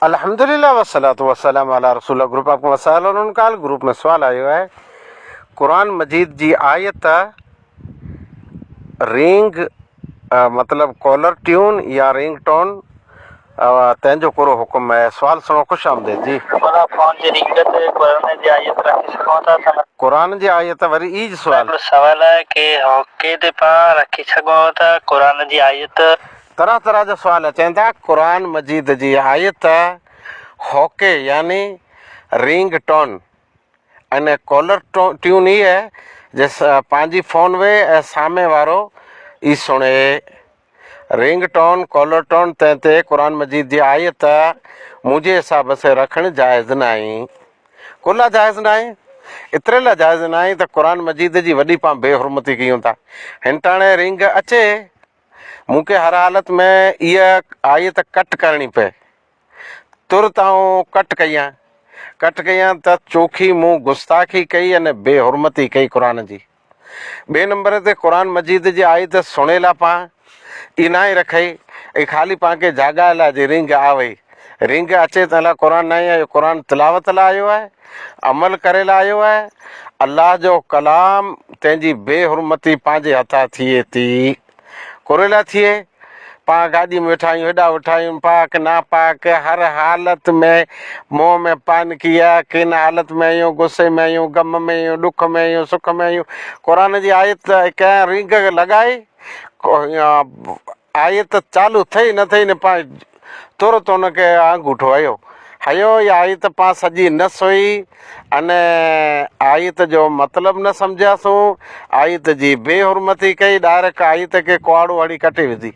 الحمدلله والصلوة والسلام علي رسول الله گروپ آپ ڪو مسائل اور ان کا حل گروپ ۾ سوال آيو آهي قرآن مجيد جي آيت رينگ مطلب ڪالر ٽيون يا رينگ ٽون تنهن جو ڪهڙو حڪم آهي سوال سڻو خوش آمديد جي. ڀلا فون جي رنگ تي قرآن جي آيت رکي سگهون ٿا ته نه. قرآن جي آيت وري ايج سوال. هڪڙو سوال آهي ڪي هوڪي تي پاڻ رکي سگهون ٿا قرآن جي آيت. طرح طرح جا سوال اچن ٿا قرآن مجيد جي آيت هوڪي يعني رنگ ٽون ۽ ڪالر ٽيون ئي جي پنهنجي فون وي ۽ سامهين وارو ئي سڻي رنگ ٽون ڪالر ٽون تنهن تي قرآن مجيد جي آيت منهنجي حساب سي رکڻ جائز ناهي ڪو لا جائز ناهي ايتري لا جائز ناهي ته قرآن مجيد جي وڏي پان بي حرمتي ڪيون ٿا هنٽاڻي رنگ اچي مون کي هر حالت ۾ اها آيت ڪٽ ڪرڻي پئي. ترت آئون ڪٽ ڪيان. ڪٽ ڪيان ته چوکي مون گستاخي ڪئي ۽ بي حرمتي ڪئي قرآن جي. ٻئي نمبر تي قرآن مجيد جي آيت سڻي لا پان ئي ناهي رکئي ۽ خالي پان کي جاڳائي لا جي رينگ آوئي. رينگ اچي ته لا قرآن ناهي آيو قرآن تلاوت لا آيو آهي. عمل ڪري لا آيو آهي. الله جو ڪلام تنهن جي بي حرمتي پنهنجي هٿان ٿئي ٿي. ڪوري لا ٿئي. پاڻ گاڏي ۾ ويٺا آهيون، هيڏا ويٺا آهيون، پاڪ ناپاڪ هر حالت ۾ منهن ۾ پانڪي آهي، ڪن حالت ۾ آهيون، غصي ۾ آهيون، غم ۾ آهيون، ڏک ۾ آهيون، سک ۾ آهيون. قرآن جي آيت ڪنهن رينگ لڳائي آيت چالو ٿئي نه ٿئي نه پان ترت ان کي آڱوٺو هنيو هنيو يا آيت پان سڄي نه سوئي ان آيت جو مطلب نه سمجهياسون آيت جي بي حرمتي ڪئي ڊائريڪٽ آيت کي ڪهاڙو هڻي ڪٽي وڌي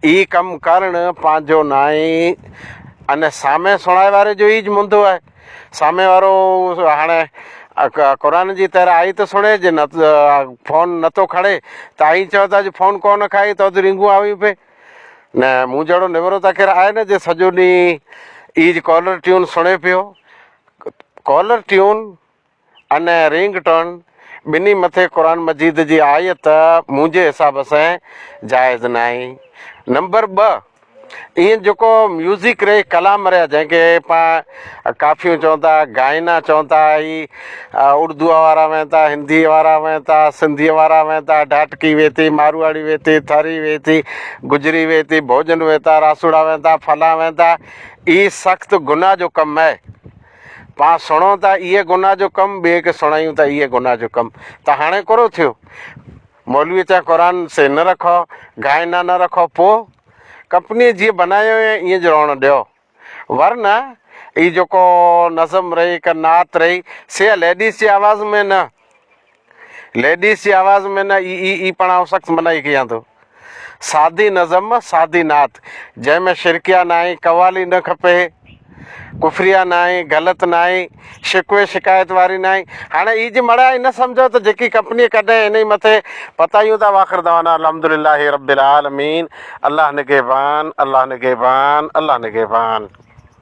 اي ڪم ڪرڻ پنهنجو ناهي ان سامهين سڻائي واري جو ئي منڌو آهي سامهين وارو هاڻي قرآن جي طرح آئي ته سڻي جي نه فون نٿو کڻي ته ائين چئو ٿا جي فون ڪونه کائي ته اڌ رنگون آويون پئي نه مون جهڙو نورو ته خير آهي نه جي سڄو ڏينهن اي جي ڪالر ٽيون سڻي پيو ڪالر ٽيون ان رنگ ٽون ٻنهي مٿي قرآن مجيد جي آيت منهنجي حساب سان جائز ناهي نمبر 2 ائين جيڪو ميوزڪ رهي ڪلام رهيا جنهن کي پاڻ ڪافيون چون ٿا گائنا چون ٿا هي اردوء وارا وين ٿا هنديء وارا وين ٿا سنڌيء وارا وين ٿا ڍاٽڪي وي ٿي مارواڙي وي ٿي ٿري وي ٿي گجري وي ٿي ڀوڄن وي ٿا راسوڙا وين ٿا فلان وين ٿا هي سخت گناهه جو ڪم آهي پاڻ سڻون ٿا اهي گناهه جو ڪم ٻئي کي سڻايون ٿا اهي گناهه جو ڪم ته هاڻي ڪهڙو ٿيو مولوي چيا قرآن سي نه رکو، گائنا نه رکو پوء ڪمپنيء جيئن بنايو ائين ئي رهڻ ڏيو. ورنه هي جيڪو نظم رهي ڪا نعت رهي سي ليڊيز جي آواز ۾ نه ليڊيز جي آواز ۾ نه اي اي اي پڻ آئون سخت منائي ڪيان ٿو. سادي نظم سادي نعت جنهن ۾ شرڪيا ناهي قوالي نه کپي. ڪفريه ناهي، غلط ناهي، شڪوي شڪايت واري ناهي. هاڻي هي جي مڙيائي نه سمجهو ته جيڪي ڪمپنيء ڪڏهن انهي مٿي پتايون ٿا واخر دعوانا الحمدلله رب العالمين الله نگهبان الله نگهبان الله نگهبان.